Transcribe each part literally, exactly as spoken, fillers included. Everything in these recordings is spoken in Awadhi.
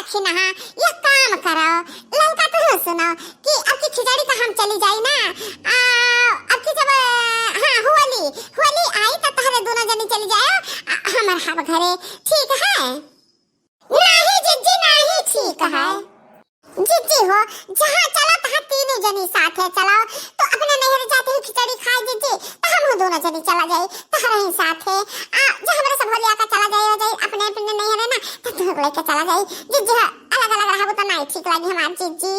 खिनहा, एक काम करो, ललका तुहू सुनो कि अब की खिचड़ी का हम चली जाई ना, आ, अब की जब, हाँ, होली, होली आई तो तहरे दोनों जनी चली जाओ, आ, हमर हम घरे, ठीक है? नाही जिज्जी, नाही ठीक है। जिज्जी हो, जहाँ चलो तहाँ तीनों जनी साथे चलो, तो अपने नैहर जाते ही खिचड़ी खाए जिज्जी, तो हम दोनों जनी चला जाई तहरे ही साथे। आ, जो हमरे सब होलिया का चला जाई, हो जाई अपने अपने नैहर ना, तो तू लेके चला जाई जिज्जी हो, अलग अलग रहबो तो नाही ठीक लागी हमार जिज्जी।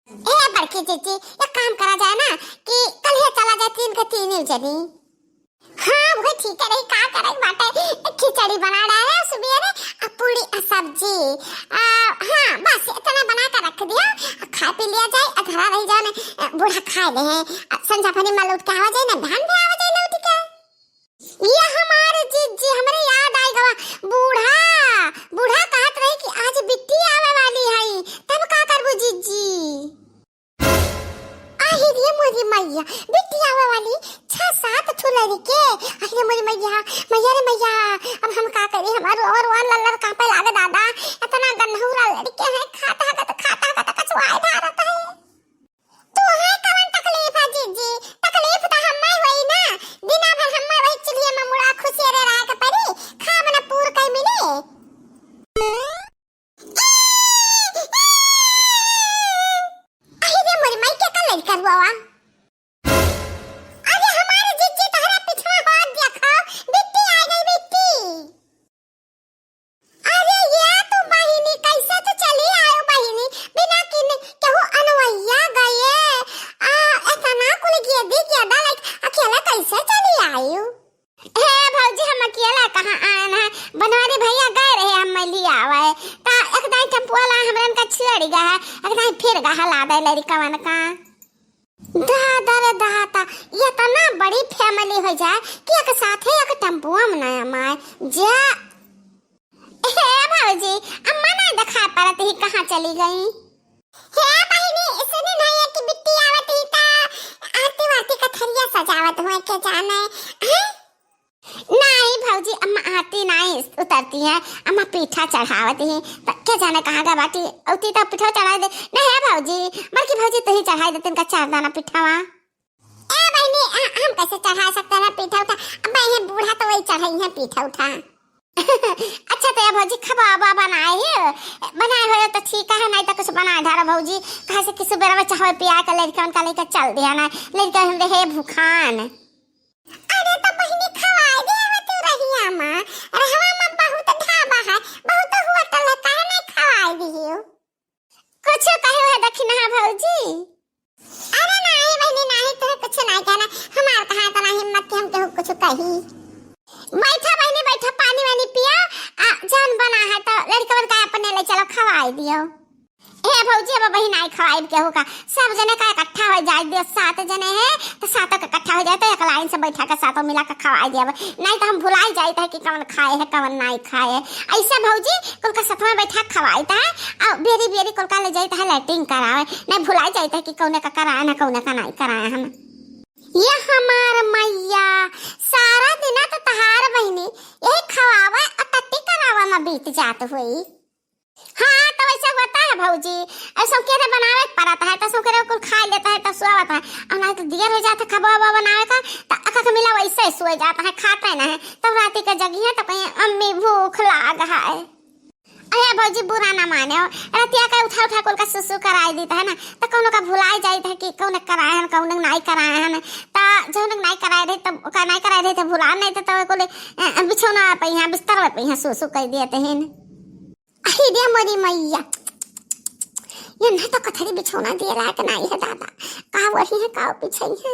ए बड़की जिज्जी, एक काम करा जाए ना कि कल ही चला जाए तीन के तीनों जनी। हाँ, वो ठीक है रही, का करे बाटे, खिचड़ी बना डाले सुबेरे, आ पूरी आ सब्जी। आ, हाँ, बस इतना बना के रख दिया, आ खा पी लिया जाए, आ धरा रही जाए, आ बूढ़ा खाए ले हैं, आ संझा फनी में लौट के आवा जाए ना, बिहान भी आवा जाए लौट के। ये हमारे जिज्जी, हमरे याद आई गवा, बूढ़ा, बूढ़ा कहत रही कि आज बिट्टी आवे वाली है, तब का करबू जिज्जी? आहि रे मोरी मैया, बिट्टी आवे वाली छह सात ठो लड़के। आहि रे मोरी मैया, मैया रे मैया, अब हम का करी? हमार रोवन रोवन लल्लर कांपे लागे दादा। इतना गन्हौरा लड़के हैं, खाता है तो, खाता है तो कचुआए धारत है। तू है कवन तकलीफ है जिज्जी? तकलीफ तो हम्मे होई ना, दिना भर हम्मे वही चूल्हे में मुड़ा खुशियरे रहे के पड़ी, खाब ना पूर कई मिले। अरे रे मोरी माई, के का लड़का हुआ वा? अरे हमारे जिज्जी तोहरा पिछवा हाथ देखो, बिट्टी आ गई बिट्टी। अरे ये तू बहिनी कैसे तू चली आयो बहिनी, बिना किन केहू अनवैया गए, आ इतना कुल गेदी गेदा लाइक अकेला कैसे चली आयो? हे भौजी, हम अकेला कहाँ आएन है, बनवारी भैया गए रहे हम लियावे, ता एक दाई टेम्पो वाला हमरन का छेड़ गया है, एक दाई फिर गहा लादे लड़िकवन का। दादा रे दादा, इतना बड़ी family हो जाए कि एक साथे एक टेम्पुआ में ना माए जा। हे भौजी, अम्मा ना दिखा पड़त ही, कहाँ चली गई? हे बहिनी, इसने नहीं है कि बिट्टी आवत ही ता आरती वारती का थरिया सजावत हुए के जाने, हैं? नहीं भौजी, अम्मा आरती नहीं उतरती है, अम्मा पीठा चढ़ावत ही, त के जाने कहाँ गए बाटी, उती तो पीठा चढ़ा दे। नहीं है भौजी, बल्कि भौजी तू ही चढ़ाई दे तिनका चार दाना पीठावा। ए बहिनी, आ, हम कैसे चढ़ा सकते हैं पीठा उठा? अब ये बूढ़ा तो वही चढ़ाई है पीठा उठा। अच्छा तो ये भौजी खबाबा बनाए हो, बनाए हो तो ठीक है, नहीं तो कुछ बनाए धारा भौजी, कहे से कि सुबह में चाय पिया के लड़का उनका लेके चल दिया ना, लड़का हम रहे भूखान। अरे तो बहिनी खवाए दे, अब तू रहिया माँ, रहवा में बहुत ढाबा है, बहुत होटल है, काहे नहीं खवाए दियो? कुछ कहे है दखिनहा भौजी? अरे नाही बहिनी नाही, तोहे कुछ नाही कहना, हमार कहाँ इतना हिम्मत कि हम केहू कुछ कही। बैठा बहिनी बैठा, पानी वानी पिया, आ जान बना है तो लड़कवन का अपने ले चलो खवाई दियो। हे भौजी, अब बहिन आई खवाई केहू का, सब जने का इकट्ठा हो जाए, दे सात जने हैं तो सातों के इकट्ठा हो जाए तो एक लाइन से बैठा के सातों मिला के खवाई दिया, नहीं तो हम भुलाई जाइत है कि कौन खाए है कौन नहीं खाए है। ऐसे भौजी कुल का साथ में बैठा खवाइत है, और बेरी बेरी कुल का ले जाइत है लैट्रिन करावे, नहीं भुलाई जाइत है कि कौने का कराए ना कौने का नहीं कराए हम। ये हमार मैया, सारा दिना तो तहार बहिनी यही खवावे और टट्टी करावे में बीत जात हुई। हाँ, तो ऐसा होता है भौजी, ऐसा केरे बनावे के पड़ता है, तो ऐसा केरे कुल खा लेता है, तो सोवत है, और नहीं तो देर हो जाता है खाबा वाबा बनावे का, तो अखा के मिला वैसे ही सोए जाता है, खाते नहीं, तो राती के जगी है, तो कहीं अम्मी भूख लाग है। अरे भौजी बुरा ना माने हो, रतिया का उठा उठा कुल का सुसु कराई देता है ना, तो कौनो का भुलाई जाइत है कि कौन कराए हन, कौन नहीं कराए हन, तो जौन नहीं कराए रहे, तो का नहीं कराए रहे, तो भुला नहीं, तो, तो कुल, अ, बिछौना पे यहाँ, बिस्तर पे यहाँ सुसु कर दिए थे। अहि रे मोरी मैया, ये ना तो कथरी बिछौना दिए लायक नाही है दादा, का वही है का पीछे है।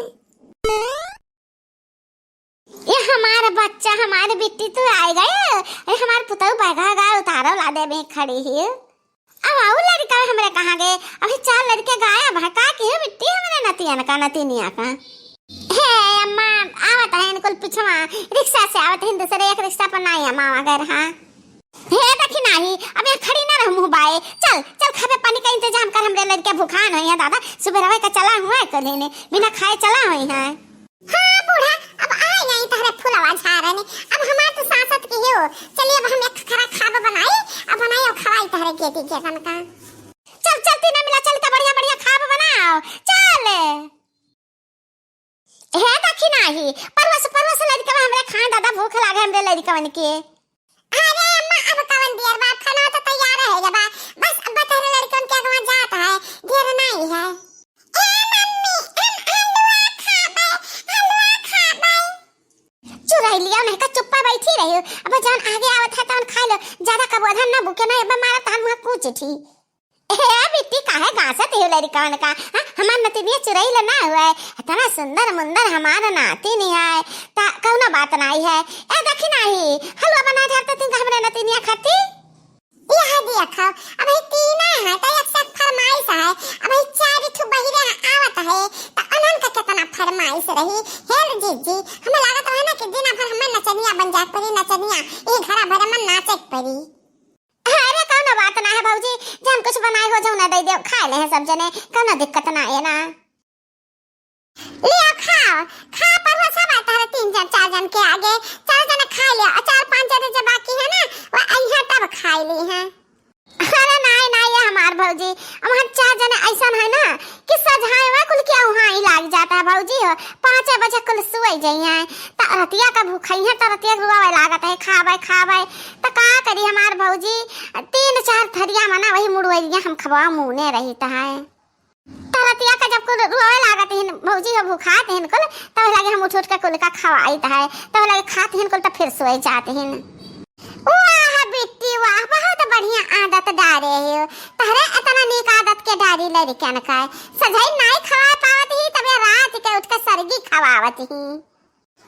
ये हमार बच्चा, हमार बिट्टी तू आए गए, अरे हमार पुतऊ बैगा गा उतारो ला दे में खड़ी ही। अब आऊ लड़का हमरे कहाँ गए, अभी चार लड़के गायब है, का की है बिट्टी हमरे नतियन का, नतिनिया का। हे अम्मा, आवत है इनको पिछवा, रिक्शा से आवत है दूसरे एक रिक्शा पर नाही अम्मा गए रहा। हे देखी नाही, अब यहाँ खड़ी ना रह मुँह बाए। चल, चल खाबे पानी का इंतजाम कर, हमरे लड़के भुखान होई हैं दादा। सुबह रवे का चला हुआ है कल ने, बिना खाए चला हुई है। हाँ बूढ़ा, अब आ गई तहरे फुला आवाज आ रहे। अब हमार तो सांसत की हो। चलिए, अब हम एक खरा खाब बनाई, अब बनाई और खवाई तहरे गेदी गेदन का। चल, चल, तीनों मिला चल के बढ़िया, बढ़िया खाब बनाओ। चल। हे दखिनाही, परवस, परवस लड़कवा हमरे खाए दादा, भूख लागे हमरे लड़कवन के। अरे अम्मा, अब कवन दियर बा, खाना तो तैयार है बा। बस अब तहरे लड़कन के अगवा जात है, देर नहीं है। ए मम्मी, हम हलवा खाबे, हलवा खाबे। चुरैलिया नहीं का चुप्पा बैठी रही हो। अब जौन आगे आवत है तौन खा लो। ज्यादा कबो अधन ना बुके ना, अब मारा तान मुँह कूच उठी। ए बिट्टी, काहे गांसत हो लड़कवन का? हाँ, हमार नतिनिया चुरैल ना हुए, इतना सुंदर मुंदर हमार नातिन है, ता कौनो बात नहीं है। ए दखिनाही, हलवा बना झारते तीन का हमरे नतिनिया खाती। यह दिया खाओ, अब ही तीना है, तो एक से एक फरमाइश है, अब ही चार ठो बहिरे आवत है, तो उन्हन का कितना फरमाइश रही। हेल जीजी, हमें लागत है ना कि दिना भर हमें नचनिया बन जाए परी, नचनिया, ये घरा भर में नाचे के परी। अरे कौनो बात ना है भौजी, जे हम कुछ बनाए हो जौन दे दे, खा ले हैं सब जने, कौनो दिक्कत ना है ना। लियो खाओ, खा परवा सब आता है तीन जन चार जन के आगे, चार जने खा लियो और चार पांच जने जो बाकी है ना, वो अइहा तब खाई ली हैं। अरे नाई नाई, ये हमार भौजी, अब हम चार जने ऐसा है ना कि सझाए हुआ कुल के वहाँ ही लाग जाता है भौजी हो, पाँचे बजे कुल सोई जाई हैं, त रतिया का भूखई है, त रतिया के रुआवे लागत है, खाबे खाबे, त का करी हमार भौजी, तीन चार थरिया में ना वही मुड़वैया हम खबवा मुने रही है। त रतिया का जब कुल रोवे लागत हिन, भौजी हो भुखात हिन कुल, तब लगे हम उठ उठ के कुल का खवाइत है, तब लगे खात हिन कुल, त फिर सोए जात हिन। वाह बिट्टी वाह, बहुत बढ़िया आदत डारे हो। तहरे इतना नीक आदत के डारी लड़कन का। सझाई नाई खवा पावत ही, तबे रात के उठ के सरगी खवावत ही।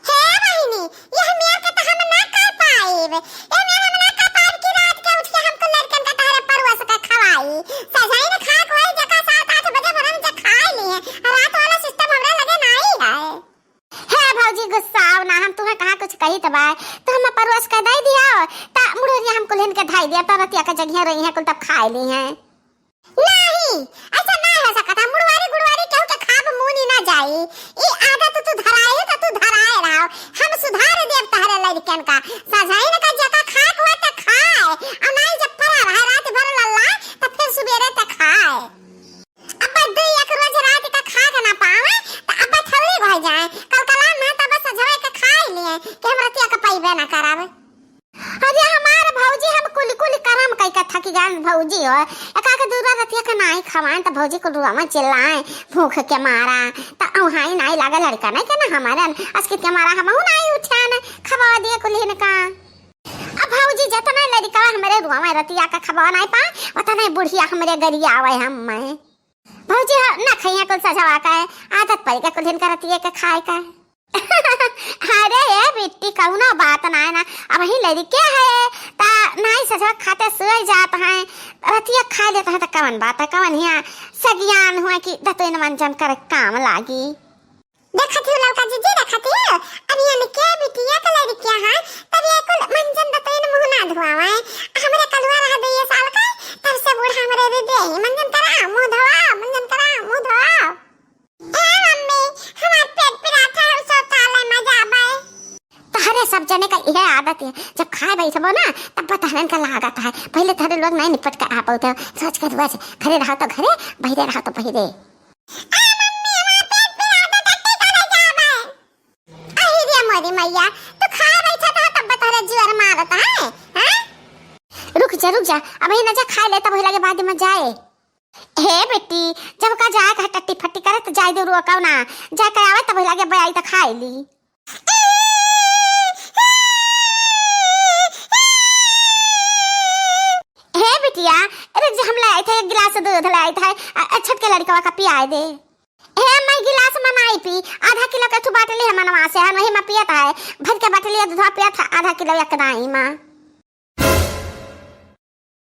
हे बहिनी, यह मेर के त हम ना कर पाएब। यह मेर हम ना कर पाएब कि रात के उठ के हमको लड़कन का तहरे परोस के खवाई। सझाई ने खा के वही जगह सात आठ बजे भरम जे खाए लिए। रात वाला सिस्टम हमरा लगे नाई है। हे भौजी, गुस्साओ ना, हम तुम्हें कहाँ कुछ कही त बाय, तो हम परोस के दे दिया, ता मुड़ोरिया हम कुल्हिन के धाई दिया, तो रतिया के जगिया रही है कुल तब खाए ली हैं। नहीं, ऐसा नहीं हो सकता। मुड़वारी गुड़वारी केहू के खाब मुँह नहीं ना जाई। ई आदत तू धराए हो तो तू धराए रहो। हम सुधार देब तहरे लड़कन का। सझाइन का जका खाक हुआ त खाए, और नहीं जब पड़ा रहे रात भर लल्ला, त फिर सुबेरे त खाए। अब दू एक रोज रात का खा के ना पावे, त अब थोड़ी भर जाए। कल कला ना तब सझवे के खाए लिए कि हम रतिया के पैबे ना करब। अरे हमार भौजी, हम कुल कुल करम कई के थक गए भौजी हो। एका के दूरा रतिया के नाई खवाएं त भौजी कुल रुआ में चिल्लाएं भूख के मारा। त औहाई नाई लागे लड़का नहीं के ना हमारे अस के मारा हमहू नाई उठान खवा दिए कुल इनका। अब भौजी जतना लड़का हमरे रुआ में रतिया के खवा नाई पा, उतना बुढ़िया हमरे गरिया आवे हम मैं। भौजी ह-, ना खइया कुल सझवा का है, आदत पड़ गया कुल दिन का रतिये के खाए का। अरे ए बिट्टी, कौनो बात ना है ना, अब ही लड़के है, ता नाई सझवा खाते सोए जात हैं, रतिया खा लेत हैं, त कवन बात है, कवन हिया सगियान हुआ कि दतुइन मंजन करे काम लागी। देखत हो ललका जीजी, देखत हो, अब ये के बिटिया के लड़किया है, तब ये कुल मंजन दतुइन मुँह ना धुआवे। हमरे कलुआ रहा दुइये साल का, तब से बूढ़ा हमरे रे दे, "मंजन करा, मुँह धोआ, मंजन करा, मुँह धोआ।" ए मम्मी, हमार पेट पिरात है, हम शौचालय में जाबे। तहरे सब जने का इहे आदत है, जब खाए बैठबो ना, तब तहरन का लागत है, पहले तहरे लोग नहीं निपट के आ पाते हो, रोज के रोज, घरे रहो तो घरे, बहिरे रहो तो बहिरे। ए मम्मी, हमार पेट पिरात है, टट्टी करे जाबे। अहि रे मोरी मैया, तू खाए बैठत ह तब तोहरे जुअर मारत है, हैं? रुक जा, रुक जा, अबही न जा, खाए ले, तब वही लगे बाद में जाए। हे बेटी, जब का जाए कहा टट्टी फट्टी करे त जाए दे, रुआ कौना, जाए के आवे तब वही लगे बयाई त खाए ली। हे बिटिया, रुक जा, हम ले आए थे एक गिलास दूध ले आए थे, अ-, अ, छोटके लड़कवा का पियाए दे। हे माई, गिलास में नाई पी, आधा किलो के ठू बाटली है मनवा से, हम वही में पियत है। भर के बाटली है, दूधवा पियत है, आधा किलो एक दाई में।